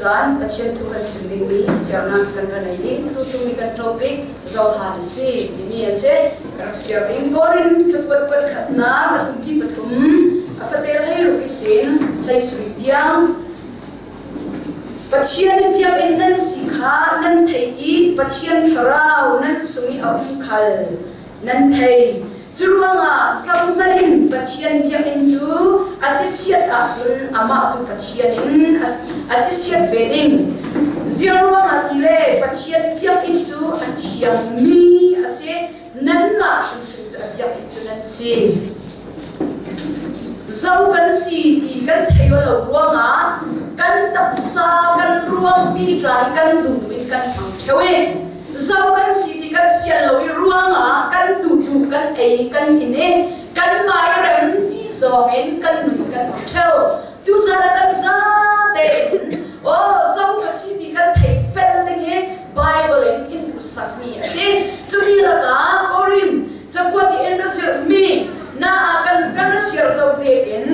Tuzaan Pathian thu kan sim dingmi siarnak kan ra nei ding tutung i kan topic Johan a si timi a si. Ka rak siar ding Korin cakuat kuat khatnak a tumpi pathum a fate hlei ruk i sin hlei sarih tiang Pathian biakinn nan si kha nan thei i Pathian thlarau nan sung i a um khal nan thei. Curuangah zohhmanh in Pathian biakinn cu a tisiat ahcun amah cu Pathian in a tisiat ve ding. Ziang ruangah ti le Pathian biakinn cu a thiangmi a si, nanmah hrimhrim cu a biakinn cu nan si. Zo kan si ti kan thei lo ruangah kan taksa kan ruangpi tla hi kan duh duh in kan hmang ṭheo i zo kan si ti kan fian lo i ruangah kan duhduh kan ei kan in i kanmah i rem ti zawng in kan nun kan hmang ṭheo. Tuzan ah kan za tein aw zo ka si ti kan thei fel ding hi Bible in in duhsakmi a si. Cumi lakah Korin cakuat i in ra zirhmi na ah kan kan ra siar zo ve in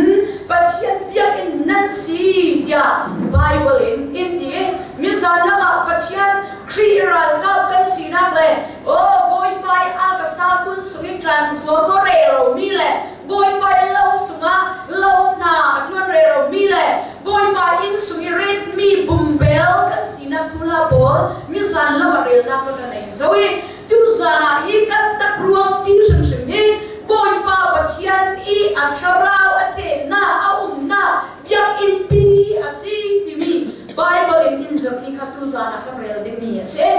Pathian biakinn nan si tiah Bible in in ti i mizan lamah Pathian Khrih ralkap kan sinak le aw Bawipa i a ka sa kun sungin tlan zuam a re romi le Bawipa i lo sungah lo hna a ṭuan re romi le Bawipa inn sung i retmi bumbel kan sinak thu hla pawl mizan lam a relnak ka nei zo i tuzan ah hi kan tak ruang pi hrimhrim hi Bawipa Pathian i a thlarau a chennak a umnak biakinn pi a si timi Bible in in zirhmi kha tuzan ah kan rel dingmi a si.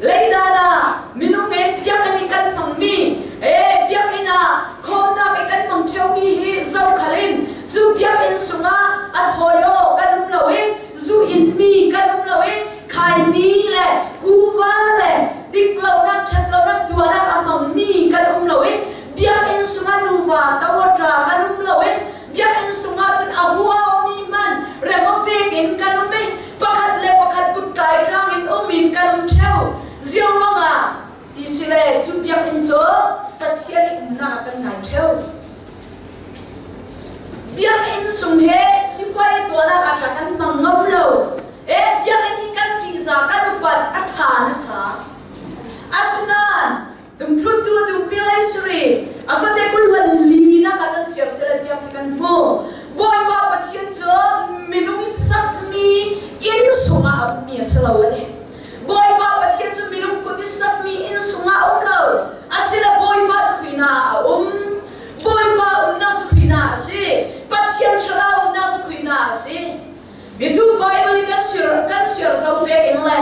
Leidan ah minung he biakinn i kan hmangmi e biakinn ah khawmnak i kan hmang ṭheumi hi zokhal in cu biakinn sungah a thawi kan um lo i zu inmi kan um lo i khaini le kuva le dik lonak ṭhat lonak tuahnak a hmangmi kan um lo i biakinn sungah nuva tawatra kan um lo i biakinn sungah cun a huami man removek in kan um i pakhat le pakhat kutkai tlang in um in kan um ṭheo. Ziangmang ah ti si le cu biakinn cu Pathian i umnak ah kan ngai ṭheo. Biakinn sung he sipuai tuahnak ah kan hmang ngam lo. E biakinn hi kan ṭihzah kan upat a ṭha nasa. Asinain Dungthluntu dungpi lei suri a fate kulhuan li nak ah kan siam sila ziang si kan hmu. Bawipa Pathian cu minung i sakmi inn sungah a ummi a si lo a ti. Bawipa Pathian cu minung kut i sakmi inn sungah a um lo. Asila Bawipa cu khuina ah a um. Bawipa umnak cu khuina a si. Pathian thlarau umnak cu khuina a si. Mitu Bible i kan sir kan siar zo fek in le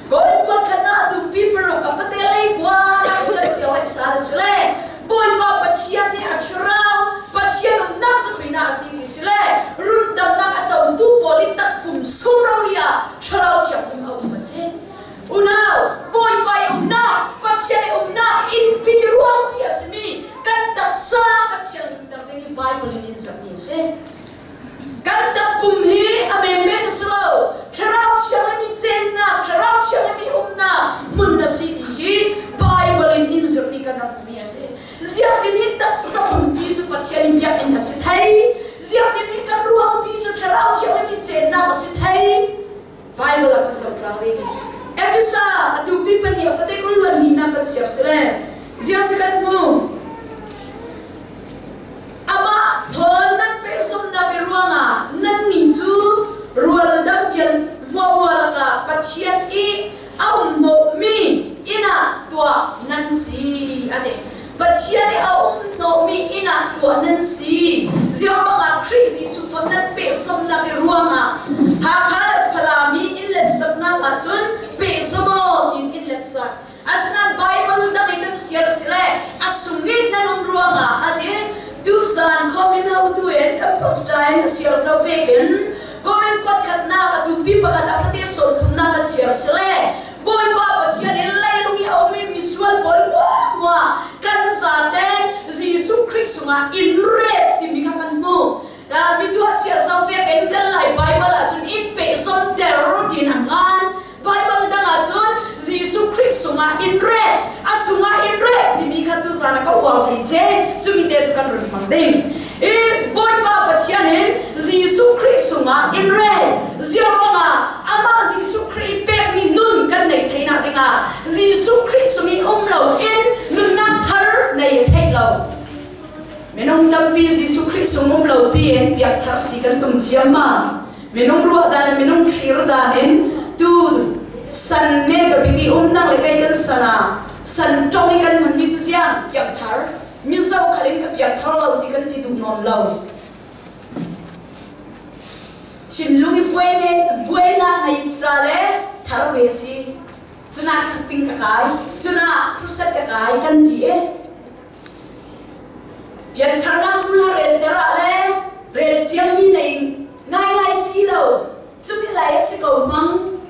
Korin kuat khat na tumpi paruk a fate lei kua kan siar le sa le si le Bawipa Pathian nih a thlarau Pathian umnak cu khuina a si ti si le rundamnak a cotu pawl i takpum sumro ri ah thlarau thianghlim a um a si. Unau, Bawipa i umnak, Pathian i umnak innpi ruangpi a simi kan taksa kan thianghlimter ding hi Bible in in sermi a si. Kan takpum hi a menmen a si lo. Thlarau Thianghlim i cennak, Thlarau Thianghlim i umnak hmun a si ti hi Bible in in zirhmi kan rak hmuhmi a si. Ziangtin hi taksa pumpi cu Pathian biakinn a si thei. Ziangtin hi kan ruangpi cu Thlarau Thianghlim i cennak a si thei. Bible ah kan zoh tlang ding. Efesa atu pi pahnih a fate kul ni na kan siar si le ziang si kan hmu. Amah thawn nan pehzumnak i ruangah nannih cu rualdang vial hmuahhmuah lakah Pathian i a um hnawhmi inn ah tuah nan si a ti. Pathian i a um hnawhmi inn ah tuah nan si. Ziangruangah Khrih Jesuh thawn nan pehzumnak i ruangah Hakha le Falam i inn le saknak ahcun pehzum aw tiin inn le sak. Asinain Baibal dang i kan siar a si le a sung i nan um ruangah a ti. Tuzaan khomin hotu in kan pastor in a siar zo vekin Korin kuat khatnak a tupi pakhat a fate sawm thumnak kan siar a si le Bawipa Pathian in leilung i a ummi misual pawl muahmuah kan zaten Jesuh Khrih sungah in ret timi kha kan hmu. Mi tuah siar zo vekin kan Lai Baibal ahcun in pehzomter tiin a ngan. Baibal dang ahcun Jesuh Khrih sungah in re, a sungah in re timi kha tuzaan ah ka uar hlei ce, cumi te cu kan run hmang ding. I Bawipa Pathian in Jesuh Khrih sungah in re, ziah ruangah? Minung tampi Jesuh Khrih sung um lo pi in piakthar si kan tum ciammam. Minung ruah dan minung thlir dan in tu san ne topic i umnak le kai kan sana san tong i kan hmanmi cu ziang piakthar mizo khal in ka piakthar lo ti kan ti duh nawn lo. Thinlung i buai ne buainak ngei ra le thar ve si. Cuna camping ka kai, cuna crusade ka kai kan ti e. Piantharnak tu la rel ter ah le rel ciammi nei ngaingai si lo. Cumi lai a si ko hmang.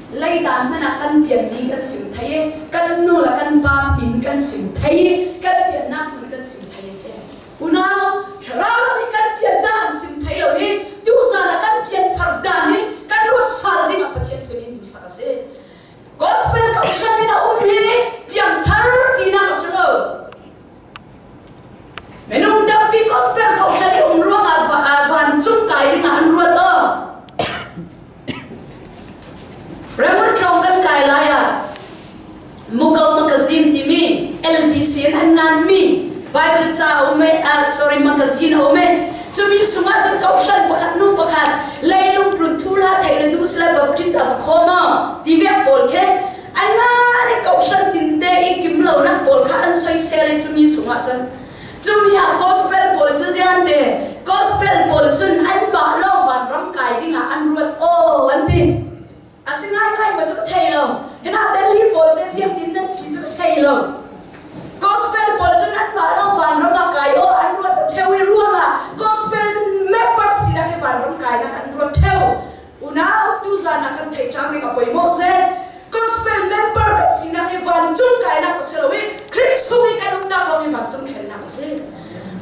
Leidan hmanh ah kan pianmi kan sim thei i kan nu le kan pa min kan sim thei i kan piannak hmun kan sim thei a si. Unau, thlarau nih kan pian dan sim thei lo hi tuzan ah kan pianthar dan hi kan ruat sal ding ah Pathian thun in duhsak a si. Gospel kohhran in a um hi piangthar tinak a si lo. Minung tampi gospel kohhran i um ruangah vancung kai dingah an ruat aw. Raymond Tlawng kan kai lai ah Muko magazine timi LBC in an nganmi Bible ca um e, uh, sorry magazine a um e. Cumi sungah cun kohhran pakhat nu pakhat leilung tlun thu la thei na duh sila baptist a khoma ti vek pawl khe an ngan i kohhran tinte i kim lo nak pawl kha an soisel i cumi sungah cun cumi ah gospel pawl cu zian te gospel pawl cun an mah lawng vanram kai dingah an ruat aw an ti A si ngaingai ma cu ka thei lo. Hina Delhi pawl te ziangtin nan si cu ka thei lo. Gospel pawl cu nan mah lawng vanram ah kai aw an ruat ṭheu i ruangah gospel member sinak hi vanram kainak an ruat ṭheu. Unau tuzan ah kan thei ṭang ding a poi maw seh. Gospel member kan sinak hi vancung kainak a si lo i Khrih sung i kan umnak lawng hi vancung thlennak a si.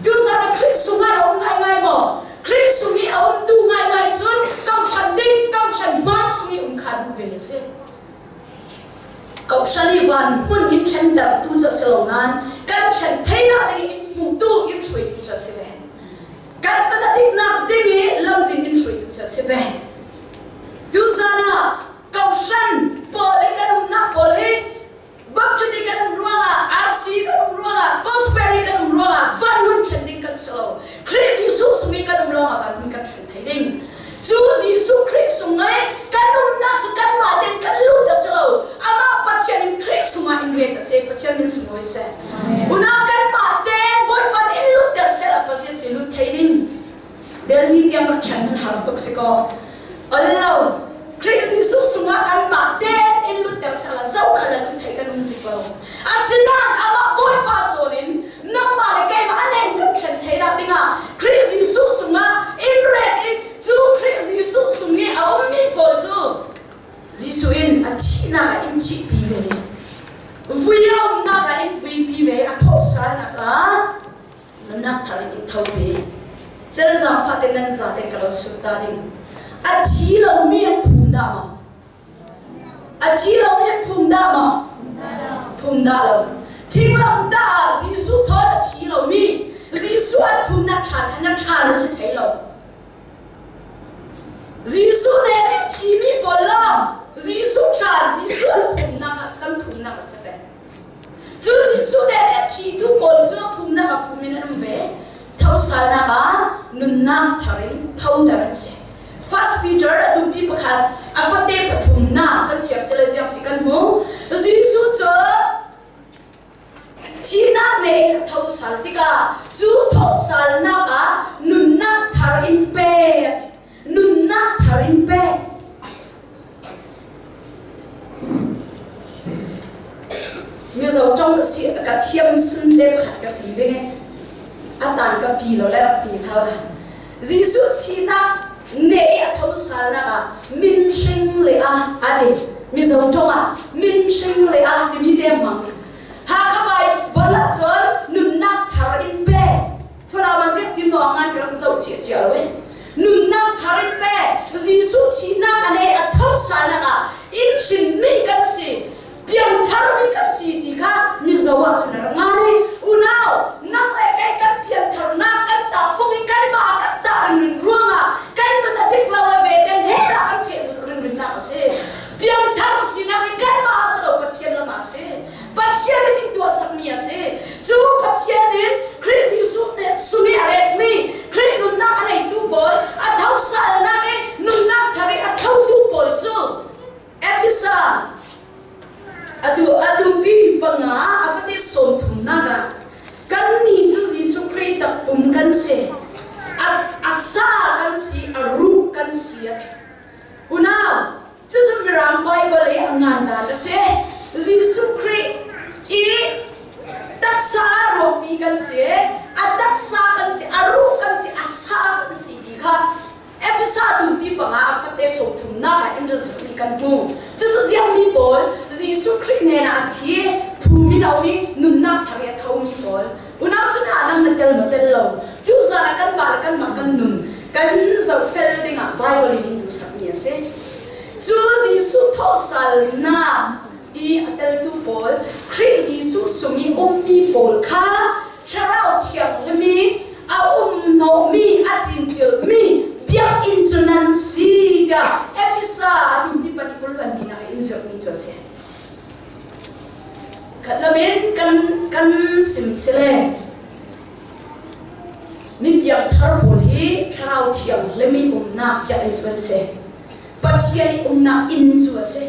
Tuzan ah Khrih sungah na um ngaingai maw? Khrih sung i a umtu ngaingai cun kohhran ding, kohhran hmaan sung i um kha duh ve a si. Kohhran i van hmun in thlentertu cu a si lo nain kan thlen theinak ding in hmutu in hruaitu cu a si ve. Kan van a diknak ding i lamzin in hruaitu cu a si ve. Tuzan ah kohhran pawl i kan umnak pawl hi Baptist kan um ruangah, RC kan um ruangah, Gospel i kan um ruangah van hun thlen ding kan si lo. Khrih Jesuh sung i kan um lawngah van hun kan thlen thei ding. Cu Jesuh Khrih sung i kan umnak cu kanmah tein kan lut a si lo. Amah Pathian in Khrih sungah in ret a si. Pathian min sunglawi seh. Unau kanmah tein Bawipa nih in lutter seh la Pathian si lut thei ding. Delhi tiang rak khan nan har tuk si kaw. Ol lo. Khrih Jesuh sungah kanmah tein in lutter sala zoh kha la lut thei kan um zik lo. Asinain amah Bawipa sawn in nangmah le keimah a nen kan thlen thei nak dingah Khrih Jesuh sungah in ret i cu Khrih Jesuh sung i a ummi pawl cu Jesuh in a thihnak ah in thihpi ve. Vui a umnak ah in vuipi ve a thawhsalnak ah nunnak thar in in tho ve. Sel zaangfah te nan za te ka lo sut ta ding. A thi lomi an phum dah maw? A thi lomi an phum dah maw? Phum dah lo. Thinglam dah ah Jesuh thawn a thi lomi Jesuh an phumnak thla kha na thla na si thei lo. Jesuh ne nih thimi pawl lawng Jesuh thla Jesuh an phumnak ah kan phumnak a si ve. Cu Jesuh nih a thitu pawl cu a phumnak a phum in an um ve. Thosalnak ah nunnak thar in thoter an si. First Peter a tupi pakhat a fate pathumnak kan siak sila ziang si kan hmu. Jesuh cu thihnak ne in a thosal tikah cu thosalnak ah nunnak thar in pek nunnak thar in pek Mizo ṭong ka si ka thiam sun te pakhat ka si ding e a tan ka pi lo le rak ti hau la Jesuh thihnak ne i a tho salnak ah min hring le a ati Mizo ṭong ah min hring le a timi te hmang Hakha Bible ah cun nunnak thar in pe Falam ah ziak ti maw ngan ka rak zoh cia cia lo e. Nunnak thar in pe Jesuh thihnak a nei a tho sanak ah in hrinmi kan si piangthar mi kan si ti kha Mizo ah cun a rak ngan i unau nang le kei kan piantharnak kan tahfung i kanmah ah kan tah ringrin ruangah kan nun a dik lo le ve ten he dah kan feh ringrinnak a si piangthar sinak hi kanmah ah si lo Pathian lam ah a si Pathian in tuahsakmi a si. Cu Pathian in Khrih Jesuh nih sung. a si. Jesuh Khrih i taksa ruangpi kan si, a taksa kan si, a ruh kan si, a sa kan si ti kha Efesa tumpi panga a fate sawmthumnak ah in razikmi kan hmu. Cucu ziangmi pawl Jesuh Khrih hnenah a thi, phumi na um i nunnak thar i a thomi pawl. Unau cu na nang na tel maw tel lo? Tuzan ah kanmah le kanmah kan nun kan zohfel dingah Baibal in in duhsakmi a si. Cu Jesuh thawhsalnak i a teltu pawl Khrih Jesuh sung i ummi pawl kha Thlarau Thianghlim i a um hnawhmi a cincilmi biakinn cu nan si tiah Efesa a tumpi pan i kulvan tinak in zirhmi cu a si. Khatlam in kan kan sim sile mi piangthar pawl hi Thlarau Thianghlim i umnak biakinn cu an si. Pathian i umnak inn cu a si.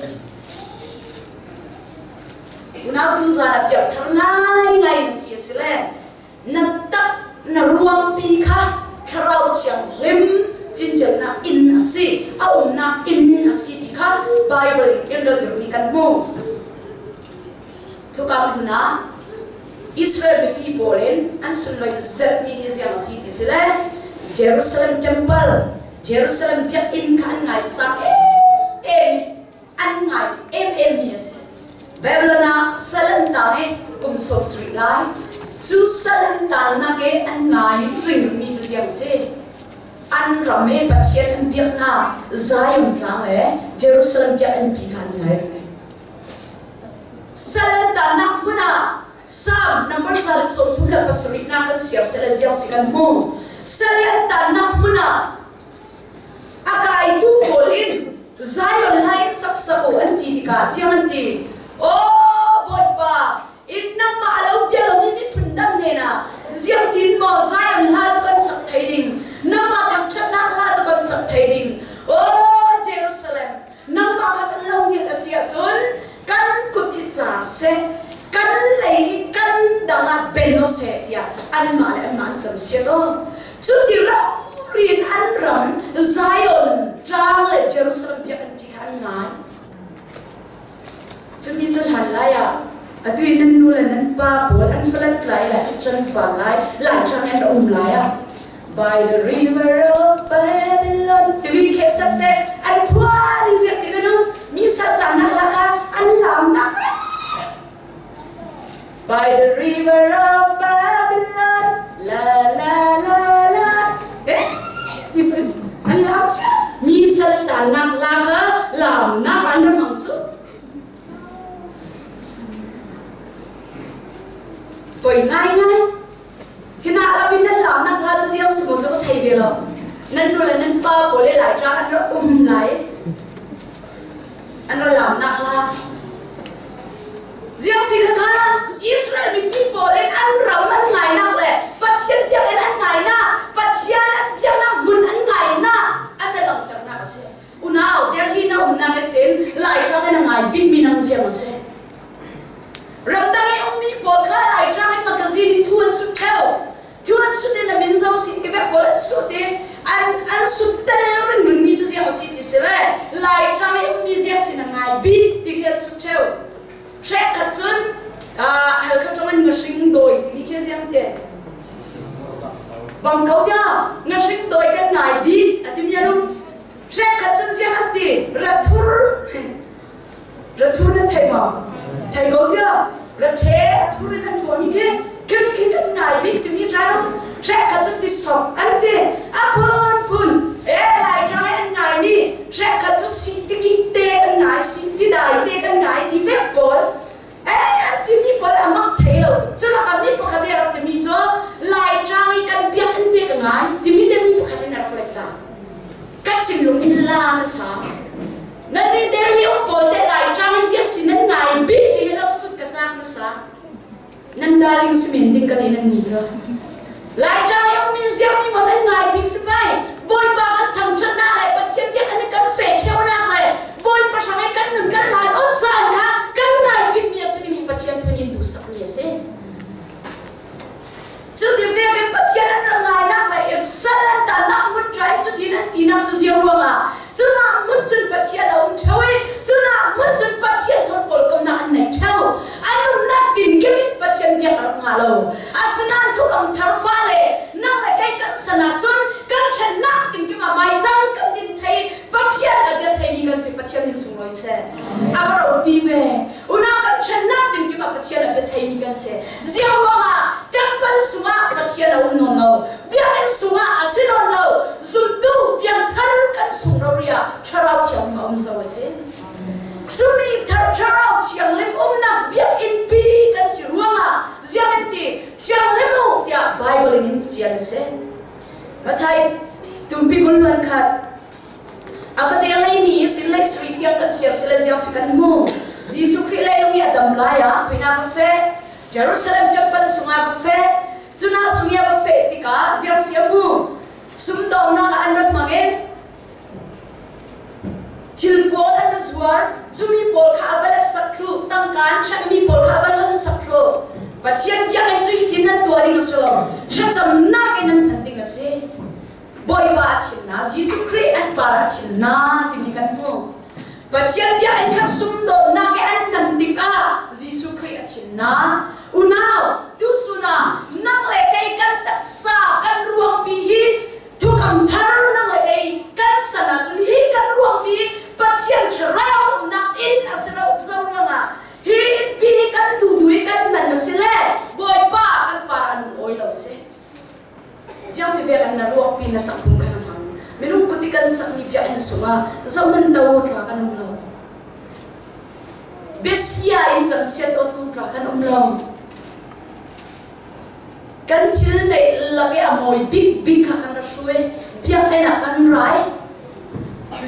Unau tuzaan ah piangthar ngaingai na si a si le na tak na ruangpi kha Thlarau Thianghlim cincennak inn a si, a umnak inn a si ti kha Bible in ra zirmi kan hmu. Thukam hmun ah Israel mipi pawl in an sunlawih zetmi hi ziang a si ti si le Jerusalem Temple, Jerusalem biakinn kha an ngaisang em em an ngai em em mi a si. Babylon ah sal an tang i kum 70 lai. Cu sal an talnak i an ngai ringmi cu ziang si? An ram i Pathian an biaknak Zion tlang le Jerusalem biakinn pi kha an ngai ring. Sal an talnak hmun ah Psalm number 137 nak kan siar sela ziang si kan hmu. Sal i an tannak hmun ah A kaitu pawl in Zion hla in sak sak u an ti tikah ziang an ti? Aw Bawipa, in nangmah a lo bia lomi miphun dang hnenah ziang tin maw Zion hla cu kan sak thei ding? Nangmah thangṭhatnak hla cu kan sak thei ding? Aw Jerusalem, nangmah kha kan lo ngiat a si ahcun kan kut hi car seh, kan lei hi kan dang ah ben o seh tiah anmah le anmah an cam siat aw. Cuti rori in an ram Zion tlang le Jerusalem biakinn pi kha an ngai. Cumi cu hlan lai ah atu i nan nu le nan pa pawl an falat lai lai an ṭan van lai Laitlang an um lai ah by the river of Babylon timi khesat te an phuan in ziak ti nu mi satan nak laka an lam nak by the river of Babylon la la la la eh ti an lam mi satan nak laka lam nak an ramang chu poi ngai ngai Hi hna lam in nan launak hla cu ziang si maw cu ka thei ve lo. Nan nu le nan pa pawl le Laitlang an rak um lai. An rak launak hla. Ziang si kha kha Israel mipi pawl in an ram an ngainak le Pathian biakinn an ngainak, Pathian an biaknak hmun an ngainak an ra langhternak a si. Unau, Delhi na umnak a sin, Laitlang in a ngai bikmi nang ziang a si. Ramdang i ummi pawl kha Laitlang in magazine in thu an sut theo. Thu an sut in a min zo si ti vek pawl an sut i an an sut tel ringring mi cu ziang a si ti si le Laitlang i ummi ziang sin a ngai bik ti khi an sut theo. Hrek khat cun Halkha ṭong in ngahring dawi timi khi ziang te. Bang ko tia ngahring dawi kan ngai bik a timi anum. Hrek khat cun ziang an ti rathur Rathur nan thei maw? Thei ko tiah rathe a thur in an tuahmi khi khi khi kan ngai bik timi ṭai hrek khat cu tisok an ti a phunphun e lai ṭai an ngaimi hrek khat cu si tikik te kan ngai si tidai te kan ngai ti vek pawl e an timi pawl a mak thei lo culak ah mi pakhat i a rak timi cu Laitlang i kan biakinn te ka ngai timi te mi pakhat in a rak let ta ka thinlung in la na sa Na ti der hi um pawl te Laitlang i ziak si nan ngai bik ti hi lo sut ka cak nasa. Nan darling si men ding ka ti nan ni cu. Laitlang i ummi ziak mi maw nan ngai bik si pai. Bawipa kan thangṭhatnak le Pathian biak an kan feh ṭheunak le Bawipa hrang i kan nun kan lai ot caan kha kan ngai bik mi a si ding hi Pathian thun in duhsak mi a si. Cuti vekin Pathian an rak ngainak le sal an tannak hmun tlai cutin an tinak cu ziang ruangah cunak hmun cun Pathian a um ṭheo i cunak hmun cun Pathian thawt pawl. si. Ziang ruangah temple sungah Pathian a um nawn lo. Biakinn sungah a si nawn lo. Zumtu piangthar kan sung rori ah Thlarau Thianghlim a um zo a si. Cumi Thlarau Thianghlim umnak biakinn pi kan si ruangah ziang in ti Thianghlim u tiah Bible in in fian a si. Mathai tumpi kul khat a fate lei ni sin lei sui tiang kan siar sile ziang si kan hmu Jesuh Khrih leilung i a dam lai ah khuina va feh Jerusalem temple sungah va feh cuna sung i a va feh tikah ziang si a hmu sumdawngnak ah an rak hmang i thil pawl an ra zuar cumi pawl kha a va sak thlu tangka an hrengmi pawl kha a va hon sak thlu Pathian biakinn cu hitin nan tuah ding a si lo thlacamnak in nan hman ding a si Bawipa a chim hna Jesuh Khrih an par a chim hna timi kan hmu Pathian biakinn kha sumdawnnak i an hman tikah Jesuh Khrih a chim hna unau tusun ah nang le kei kan taksa kan ruangpi hi Thukam thar nang le kei kan san ahcun hi kan ruangpi Pathian thlarau umnak inn a si lo zo ruangah hi innpi hi kan duhdu i kan man a si le Bawipa kan par a lung awi lo si. Ziang ti vek an na ruakpi na takpum khan a hmang. Minung kut i kan sakmi biakinn sungah zohman to tla kan um lo. Biasia in camsiat awtu tla kan um lo. Kan thil neih lak i a mawi bikbik kha kan ra hruai. Biakinn ah kan rai.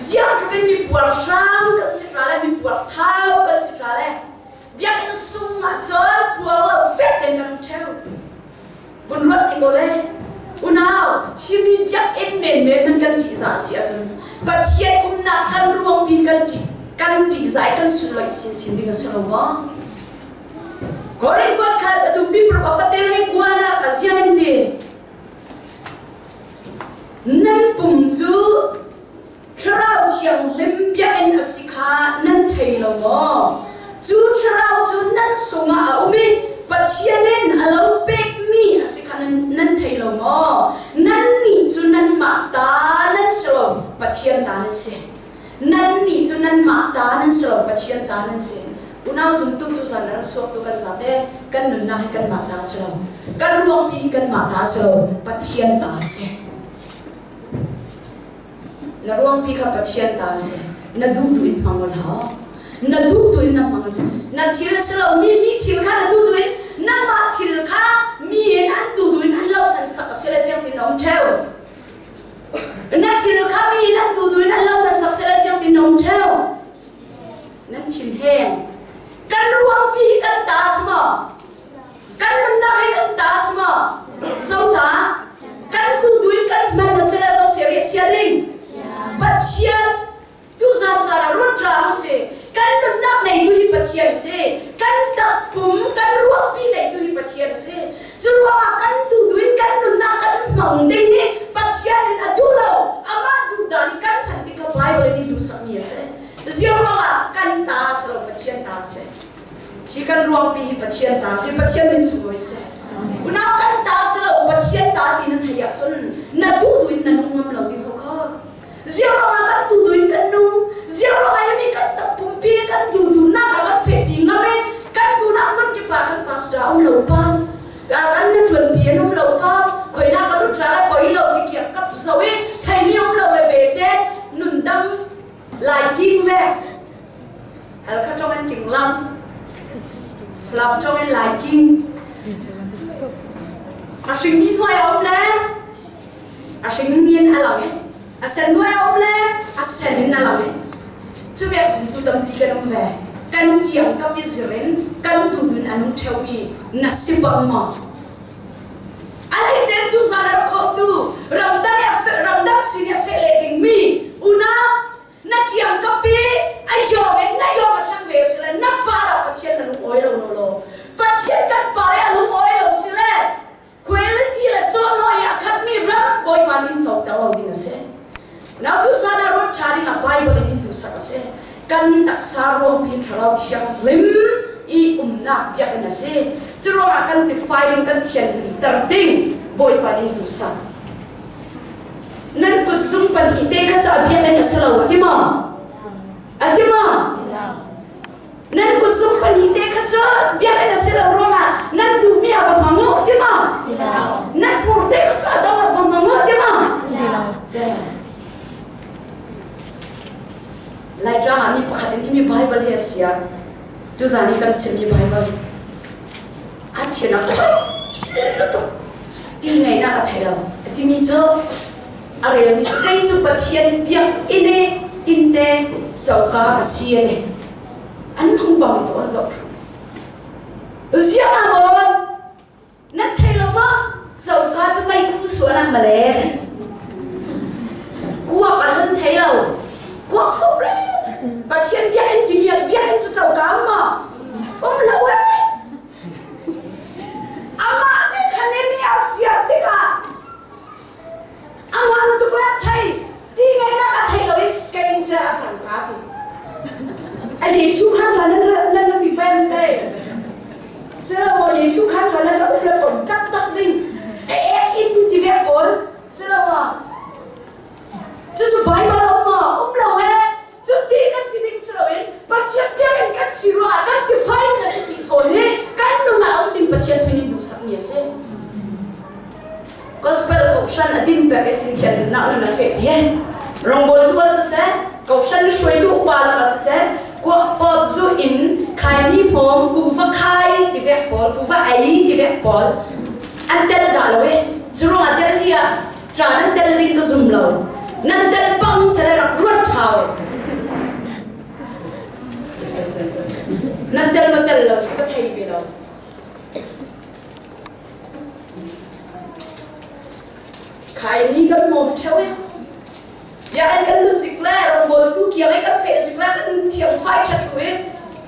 Ziang tluk in mi puarhrang kan si hna lai, mi puarthau kan si hna lai. Biakinn sung ah cun puar lo fek tein kan um ṭheo. Vun ruat ning ko le. Unau, hi mi biakinn menmen hmanh kan ṭihzah a si ahcun Pathian umnak kan ruangpi kan ṭih kan ṭihzah i kan sunlawih sinsin ding a si lo maw? Korin kuat khat a tumpi paruk a fatel he kuanak a ziang in ti. Nan pum cu Thlarau Thianghlim biakinn a si kha nan thei lo maw? Cu Thlarau cu nan sungah a um i Pathian in a lo pekmi a si kha nan, nan thei lo maw? Nannih cu nanmah ta nan si lo, Pathian ta nan si. Nannih cu nanmah ta nan si lo, Pathian ta nan si. Unau zumtu tuzan a ra suaktu kan zate kan nunnak hi kanmah ta a si lo. Kan ruangpi hi kanmah ta a si lo, Pathian ta a si. Na ruangpi kha Pathian ta a si. Na duh duh in hmang hlah. Na duh duh in na hmang a si. Na thil a si lo mi mi thil kha na duh duh in nangmah thil kha mi in an duh duh in an lo an sak a si le ziang tin na um ṭheo. Na thil kha mi in an duh duh in an lo an sak seh le ziang tin na um ṭheo. Nan chim heng. Kan ruangpi hi kan ta si maw? Kan nunnak hi kan ta si maw? Zo ta? Kan duh duh in kan hman na si le zo sia sia ding. Pathian Tuzan caan ah ruat hlah usih. Kan nunnak neitu hi Pathian a si. Kan takpum, kan ruahpi neitu hi Pathian a si. Cu ruangah kan duhduh in kan nunnak kan hmang ding hi Pathian in a duh lo. Amah duhdan in kan hman tik kha Bible in duhsakmi a si. Ziang ruangah kan ta a si lo, Pathian ta a si. Hi kan ruangpi hi Pathian ta a si. Pathian min sunglawi seh. Unau kan ta a si lo, Pathian ta ti na theih ahcun na duhduh in na nung ngam lo ding ko kha. Ziang ruangah kan duhduh in kan nung? Ziang ruangah mi kan takpumpi kan duhduhnak ah kan fehpi ngam i kan duhnak hmun kip ah kan pastor um lo pa kan na ṭuanpi an um lo pa khoina ka lut ra la poi lo ti kiak kap zo i theimi um lo le ve te nun dang lai king ve Halkha ṭong in king lang Falam ṭong in lai king a hring hi hnuai a um le a hring in a lang i a sen nuai a um le a sen in a lang i cu vek zumtu tampi kan um ve kan kiang kap i zir in kan tudun a nung ṭheumi na si bang maw a hleice tu zan a rak khawmtu ramdang ramdang sin i a feh le dingmi unau na kiang kap i a yong in na yong a hrang ve si le na par ah Pathian na lung awi lo lo lo Pathian kan par i a lung awi lo si le Quality le cawnnawi a khatmi ram Bawipa nih coter lo ding a si. Now tuzan ah ruat ṭha ding ah Bible in duhsak a si. Kan taksa ruangpi Thlarau Thianghlim i umnak biakinn a si. Cu ruangah kan tifai ding kan thianhlimter ding Bawipa nih duhsak. Nan kutzung pahnih te kha cu a biakinn a si lo a ti maw? A ti maw? Nan kutzung pahnih te kha cu biakinn a si lo ruangah nan pakhat in imi Bible hi a sia. Tuzan hi kan simmi Bible a thian a khoi tuk ti ngaihnak a thei lo. A timi cu a relmi cu kei cu Pathian biak inn i innte coka ka si a ti. An hmang bang to an zoh. Ziang ah maw Nan thei lo maw? Coka cu meikhu sual ah male. Kuak an hun thei lo. Kuak fop re. Pathian biakinn ti biakinn cu coka ma? Um lo e. Amah nih khan mi a siar tikah A ngan tuk le a thei. Ti ngaihnak a thei lo i ka inn cu a cang ka ti. A Jesuh kha tla nan nan ti fen te. Silo maw Jesuh kha tla nan up le pon taktak ding. A ek in ti ve pawl. Silo maw? Cucu Bible um maw? Um lo e. Cuti kan ti ding si loin Pathian biakinn kan si ruangah kan ti fai na si ti sawn hi kan nun ah um ding Pathian thil in duhsakmi a si. Gospel kohhran a din pek i sin thian nunnak nun a feh ti e. Rawngbawl tu a siseh, kohhran hruaitu upa lak a siseh, kuak fawp zu in khaini hmawm kuva khai ti vek pawl, kuva ei ti vek pawl an tel dah lo e. Cu ruangah tel hi ah Tla nan tel ding ka zum lo. Nan tel pang sele rak ruat ṭhau. Nan tel ma tel lo cu ka thei ve lo. Khai ni kan mom ṭheu e. Bia an kan lu zik le rawngbawl tu kiang i kan feh zik le kan thiang fai ṭhat lu i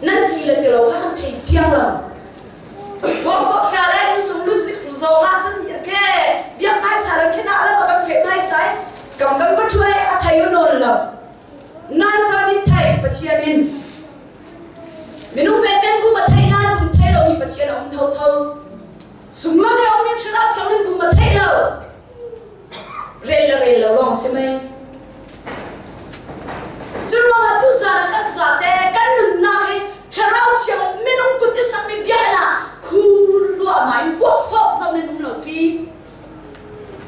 nan ti le ti lo kha kan thei chiang lo. Kuakfawk hna le insung lut zong ah cun ke biak hmaisa lo khin ah lo kan feh hmaisa i kam kan va ṭhuai a thei u nawn lo. Nai zan in thei Pathian in minung men men bum a thei nain bum thei lomi Pathian a um thotho. Sunglam i a ummi Thlarau Thianghlim bum a thei lo. Rel le rel lo lawng si mei. Cu ruangah tuzan ah kan zate kan nunnak hi Thlarau Thiang minung kut i sakmi biakinn ah khur luahmah in kuak fawp zong in um lo pi.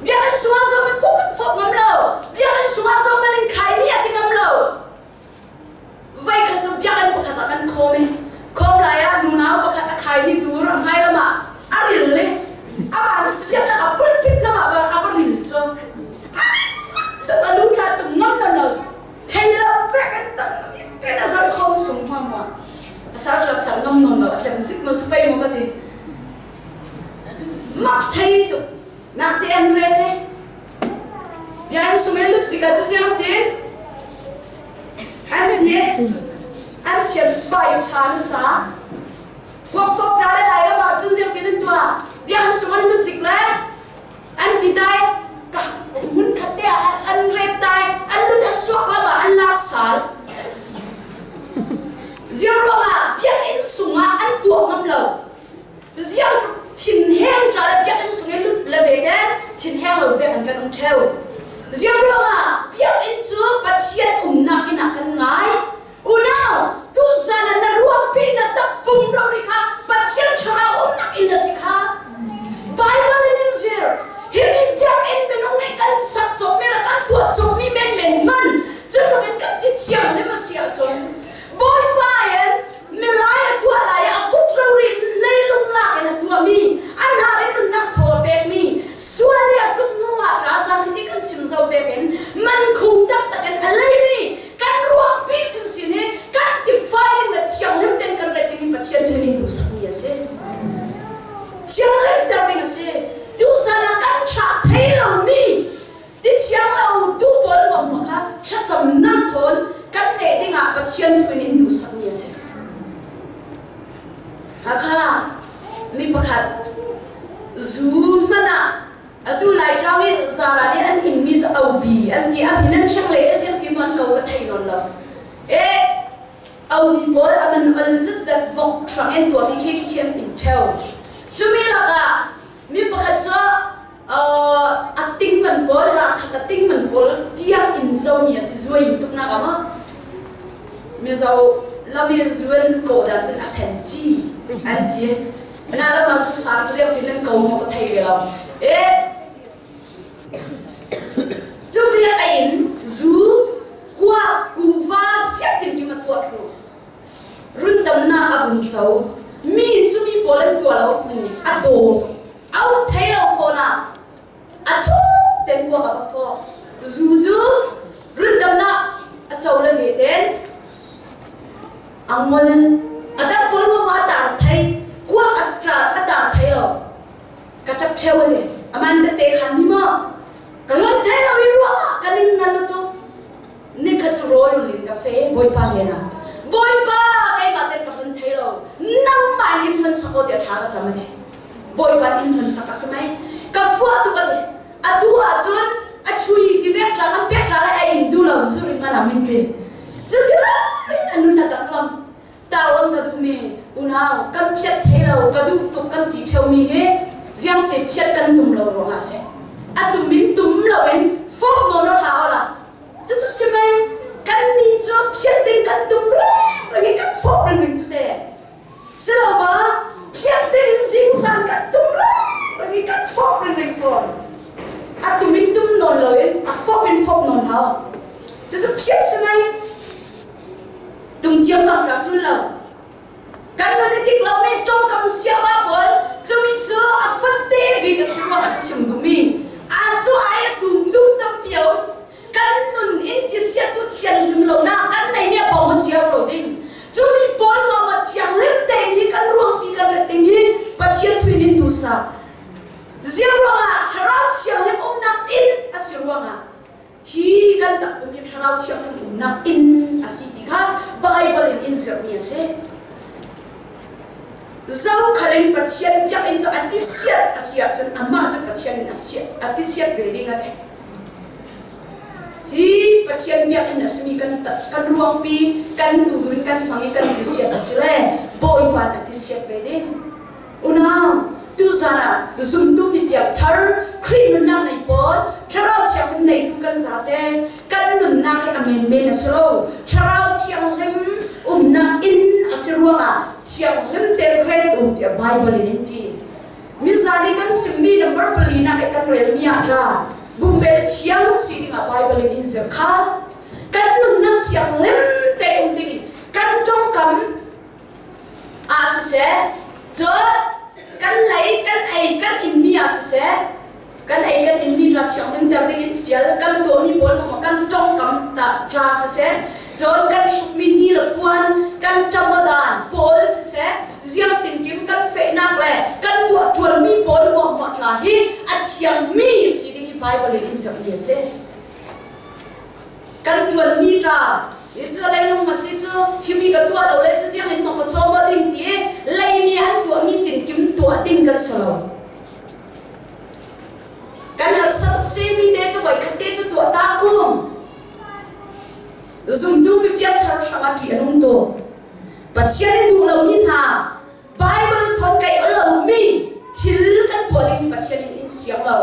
Biakinn sungah zong in kuak kan fawp ngam lo. Biakinn sungah zong in khai ni a ti ngam lo. Voikhat cu biakinn pakhat ah kan khawm i khawm lai ah nunau pakhat a khaimi dur a hmailam ah a ril i a van siaknak a pulpit lam ah a va ril cu a sak tuk a lu tla tuk ngam lo lo thei lo vek an tam ten a zar khom sung hma hma a sar tla sar ngam non lo a cem zik mo spei mo ka ti mak thei tuk nak te an re te Bia an sung i lut sika cu ziang ti? An ti an thian fai ṭha nasa. Kuakfawk ṭa le lai ram ah cun ziang ti nan tuah? Bia an sung an lut zik le an ti dai ka hmun khat te ah an ret dai an lut an suak lam ah an la sal. Ziang ruangah biakinn sungah an tuah ngam lo. Ziang thinheng tla le biakinn sung i lut le ve te thinheng lo vek an kan um ṭheu. Ziang ruangah biakinn cu Pathian umnak inn ah kan ngai. Unau, tuzan ah na ruangpi na takpum rori kha Pathian thlarau umnak inn a si kha. Bible in in zir. Hi mi biakinn minung nih kan sak cawkmi le kan tuah cawkmi menmen hman cu tluk in kan ti thianghlim a si ahcun Bawipa in Milai a tuah lai i a kut rori leilung lak in a tuahmi, an har in nunnak thaw a pekmi, sual i a tluk hnu ah tla zan khi ti kan sim zo vek in man khung taktak in a leimi kan ruakpi sinsin hi kan tifai ning le thianghlim tein kan ret ding hi Pathian thil in duhsakmi a si. Thianghlim ter ding a si. Tuzan ah kan thlah thei lomi Ti thiang lo tu pawl nuamhnak kha thlacamnak thawn kan neh dingah Pathian phun in duhsakmi a si. Hakha mi pakhat zu hmanh ah atu Laitlang i zara nih an inmi cu obi an ti a min an thleng le a ziang ti man ko ka thei nawn lo. E obi pawl a man ol zitzet vok hrang in tuahmi khi khi an in theo. Cumi lakah mi pakhat cu a ting man pawl lakhat a ting man pawl tiang in zomi a si zuai in tuknak ama mizo lami zuen ko dan cun a sen chi an ti na lama su sa zeu tin nan ko mo ka thei ve lo e cu viak a in zu kuak kuva siap tin kim a tuah. run co. Mi cu mi pawl an tuah lo hmu a daw a um thei lo fawn ah a thuk ten kuak a va fawk. Zu cu rundamnak a co le ve ten a ngol a dang pawl ruangah a tar thei kuak a a tar thei lo ka ṭap ṭheo a ti aman tete khan mi maw ka lon thei lo i ruangah ka ning na lutuk nikhat cu rawl ul in ka fe bawipa hnen ah bawipa keimah ten ka hon thei lo nangmah in hon sak aw tiah thla ka cam a ti bawipa in hon sak a si mei ka fuah tuk a ti atu ahcun a chui ti vek tla kan pek tla le a in du lo zuri mana min ti cuti in a nun a danglam tarwan ka duhmi unau kan phiat thei lo ka duh tuk kan ti theumi hi ziang se phiat kan tum lo ruangah si a tum in tum lo in fok nawn hla ola cucu si mei kan ni cu phiat ding kan tum reng reng i kan fok ring ring cu te Siloma phiat tein zingzan kan tum reng i kan fawp ringring fawn. A tum in tum nawn loin a fawp in fawp nawn hau. Cucu phiat si mei. Tum ciam bang rak ṭul lo. Kan nun i tik lomi ṭongkam siama pawl cumi cu a fatte bik a si ruangah ka chim duhmi. A cu ai a tum tum tampi a um. Kan nun in tisiatu thianghlim lonak kan neimi a bawm a ciar lo ding. Cu mi pawl mama thianghlim tein hi kan ruangpi kan ret ding hi Pathian thuin in duhsak. Ziang ruangah thlarau thianghlim umnak inn a si ruangah hi kan takpum hi thlarau thianghlim umnak inn a si ti kha Bible in in zirhmi a si. Zokhal in Pathian biakinn cu a tisiat a si ahcun amah cu Pathian in a siat a tisiat ve ding a ti. Hi Pathian biakinn a simi kan kan ruangpi kan tuurun kan hmang i kan tisiat a si le Bawipa na tisiat ve ding. Unau, tuzan ah zumtu mi piangthar Khrih nunnak nei pawl Thlarau Thianghlim neitu kan zate kan nunnak hi a menmen a si lo. Thlarau Thianghlim umnak inn a si ruangah thianghlim tein ret u tiah Bible in in ti. Mizan i kan simmi number palinak i kan relmi ah tla bumbel thiang si dingah Bible in in zir kha kan nunnak thianghlim te um ding in kan tawngkam ah siseh cun kan lei kan ei kan inmi ah siseh kan ei kan inmi tla thianghlim ter ding in fial kan tuahmi pawl hmang kan tawngkam ta tla siseh cun kan hrukmi ni le puan kan ṭamadan pawl siseh ziang tinkim kan fehnak le kan tuah ṭuanmi pawl muahmuah tla hi a thiangmi si ding hi Bible in in zirhmi a si. Kan ṭuanmi ṭa hi cu leilung ma si cu thimi ka tuah lo le cu ziang in maw ka caw maw ding ti leimi an tuahmi tinkim tuah ding kan si lo. Kan harsa tuk si mi te cu voikhat te cu tuah ta kum. Zumtu mi piangthar hrangah ṭih a nung tuk. Pathian i duh lomi hna Bible thon kai lomi thil kan tuah ding Pathian in in siang lo.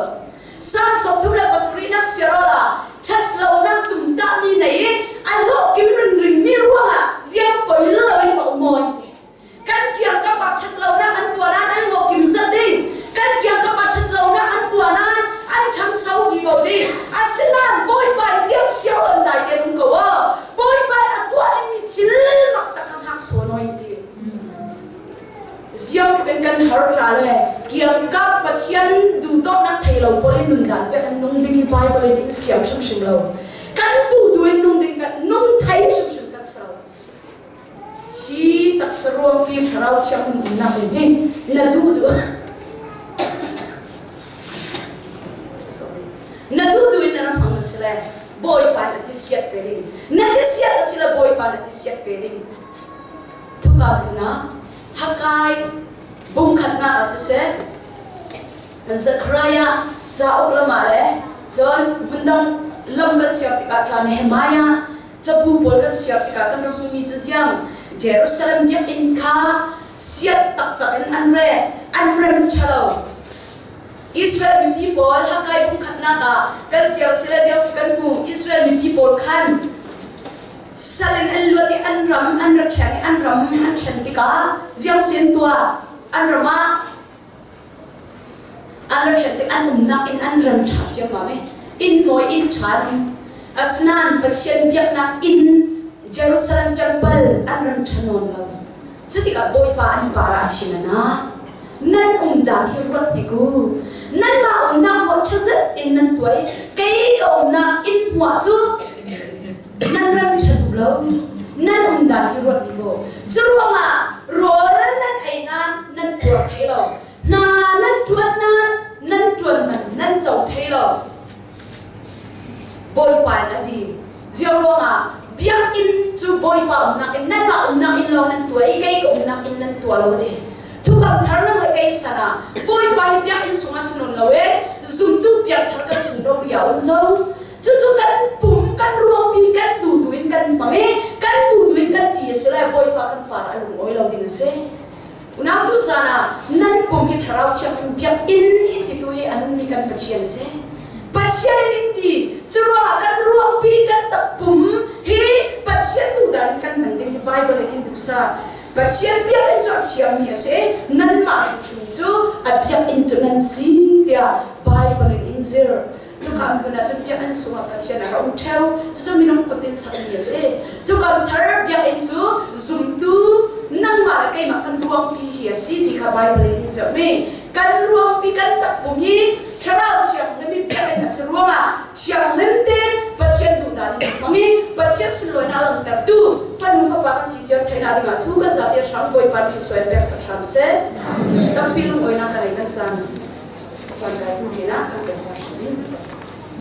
Psalm 37 siarola ṭhat lonak tumtahmi nei i a hlawhkim ringring mi ruangah ziang poi loin ka um maw ti. Kan kiangkap ah ṭhat lonak an tuah nain an hlawhkim zat ding. Kan kiangkap ah ṭhat lonak an tuah nain an ṭhangso vivo ding. Asinain Bawipa i ziang siao an dai te um ko aw. Bawipa i a tuah dingmi thil mak tak kha hngak sawn oi ti. Ziang tluk in kan har ṭa le kiangkap Pathian duhdawtnak thei lo pawl in nundan fek in nung ding hi Bible in in siang hrimhrim lo. Kan tu tu in nung ding kan nung thei hrimhrim kan si lo. Hi taksa ruangpi thlarau thianghlim umnak in hi na duh duh sorry na duh duh in na rak hmang na si le Bawipa na ti siat ve ding na ti siat a si le Bawipa na ti siat ve ding thuka hmun ah Hakai bungkhatnak ah siseh Zechariah cauk lam ah le cun hmundang lam kan siar tikah tla Nehemiah Cabu pawl kan siar tikah kan rak hmuhmi cu ziang Jerusalem biakinn kha siat taktak in an ret, an rem ṭhalo. Israel mipi pawl Haggai bungkhatnak ah kan siar si le ziang si kan hmu. Israel mipi pawl khan sal in an luat i an ram an rak ṭhen i an ram an ṭhen tikah ziang si an tuah an ram ah An rak ṭhat tik an umnak inn an rem ṭha ciammam i inn mawi inn ṭha an um. Asinain Pathian biaknak inn Jerusalem temple an rem ṭha nawn lo. Cutikah Bawipa an par ah thin a na. Nan umdan hi ruat hnik u. Nanmah umnak hmuah ṭhazet in nan tuah i kei ka umnak inn hmuah cu nan rem ṭha duh lo. Nan umdan hi ruat hnik u. Cu ruangah rawl nan ei nain nan tuar thei lo. Hna nan ṭuan nain nan ṭuan man nan co thei lo. Bawipa in a ti. Zio ruangah biakinn cu Bawipa umnak in nanmah umnak in lawng nan tuah i kei ka umnak in nan tuah lo a ti. Thukam thar nang le kei san ah Bawipa hi biakinn sungah si nawn lo e zumtu piangthar kan sung rori a um zo. Cucu kan pum kan ruangpi kan duhduh in kan hmang i kan duhduh in kan ti a si lai Bawipa kan par a lung awi lo ding a si. Unau tuzan ah nan pum hi Thlarau Thianghlim biakinn in titu hi a nungmi kan Pathian a si. Pathian in in ti curuangah kan ruangpi kan takpum hi Pathian duhdan in kan hman ding hi Bible in in duhsa. Pathian biakinn cu a thiangmi a si. Nanmah hrimhrim cu a biakinn cu nan si tiah Bible in in zir. Tukam hmun ah cun biakinn sungah Pathian a ra um ṭheo. Cucu minung kut in sakmi a si. Tukam thar biakinn cu zumtu nangmah le keimah kan ruangpi hi a si ti kha Baibal in in zohmi. Kan ruangpi kan takpum hi Thlarau Thianghlim i biakinn a si ruangah thianghlim tein Pathian duhdan in hmang i Pathian sunlawinak langhtertu fanu fapa kan si cio theihnak dingah thu kan zate hram Bawipa nih suai pek sak hram seh. Tampi lungawinak ka nei kan caan. Caan kai tu ah kan pek hna hrim.